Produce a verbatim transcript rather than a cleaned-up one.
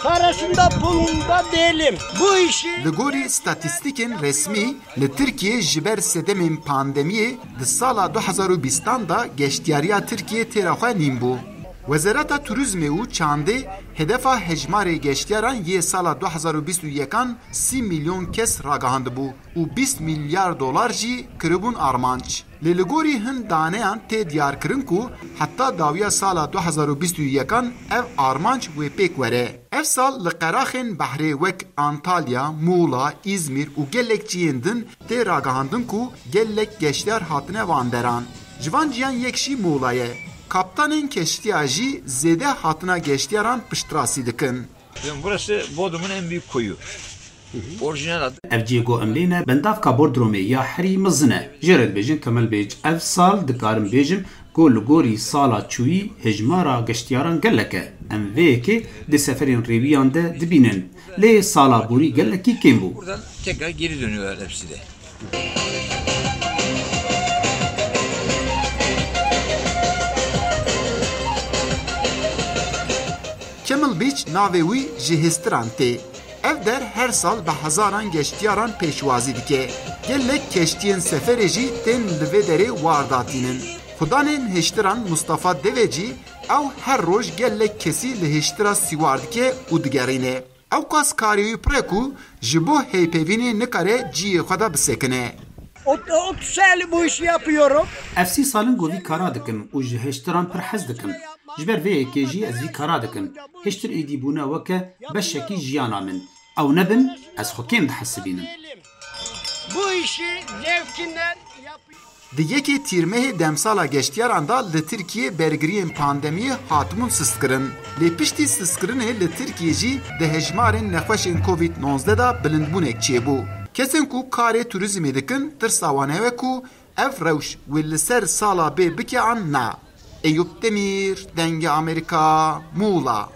Parasında pulunda değilim. Bu işi Li gorî statîstîkên resmî, li Tirkiyê ji ber sedemên pandemiyê di sala du hezar û bîstan de geştiyariya Tirkiyê têra xwe nîn bû. Wezareta Turizmê û Çandê hedefa hejmarê geştiyaran yê sala du hezar û bîst û yekan sî milyon kes ragihandibû û bîst milyar dolar jî kiribûn armanc. Lê li gorî hin daneyan tê diyarkirin ku heta dawiya sala du hezar û bîst û yekan ev armanc wê pêk were. Ev sal li qeraxên behrê wek Antalya, Muğla, Îzmîr û gelek cihên din tê ragihandin ku gelek geştyar hatine van deran. Ji van ciyan yek jî Muğla ye. Kaptanên keştiya jî zêde hatina geştiyaran piştrasî dikin. Bakın burası Bodrum'un en büyük koyu. Orijinal adı Ev cihê ku em lê ne bendavka Bodromê ya herî mezin e. Jê re dibêjin Kemal Bêc. Ev sal dikarim bêjim ku li gorî sala çûyî hejmara geştiyaran gelek e. Em vê yekê di seferên rêwiyan de dibînin. Lê sala borî gelekî kêm bû. Buradan tekrar geri dönüyorlar hepsi de. Camel Beach navê wî ji hêstiran tê. Ev der her sal bi hezaran geştiyaran pêşwazî dike. Gelek keştiyên seferê jî tên li vê derê war datînin. Xudanên hêştiran Mustafa Devecî ew her roj gelek kesî li hêştira sîwar dike û digerîne. Ewqas karê wî pir e ku ji bo heypevînê nikare cihê xwe de bisekine. Ot- otuz senedir bu işi yapıyorum. Ev sî sal in ku vî kara dikim û ji hêştiran pir hez dikim. Ji ber vê yekê jî ez vî kara dikim. Hêştir êdî bûne weke beşekî jiyana min. Ew nebin, ez xwe kêm dihesibînim. Bu işi zevkinden yapıyorum. Di yekê Tîrmehê demsala geştiyaran de li Tirkiyê bergiriyên pandemiyê hatibûn sistkirin. Lê piştî sistkirinê li Tirkiyê jî di hejmarên nexweşên Covid nozdeh de bilindbûnek çêbû. Kesên ku karê turizmê dikin, tirsa wan ew e ku ev rewş wê li ser sala bê bike an na. Eyûp Demîr, Dengê Amerîka, Muğla.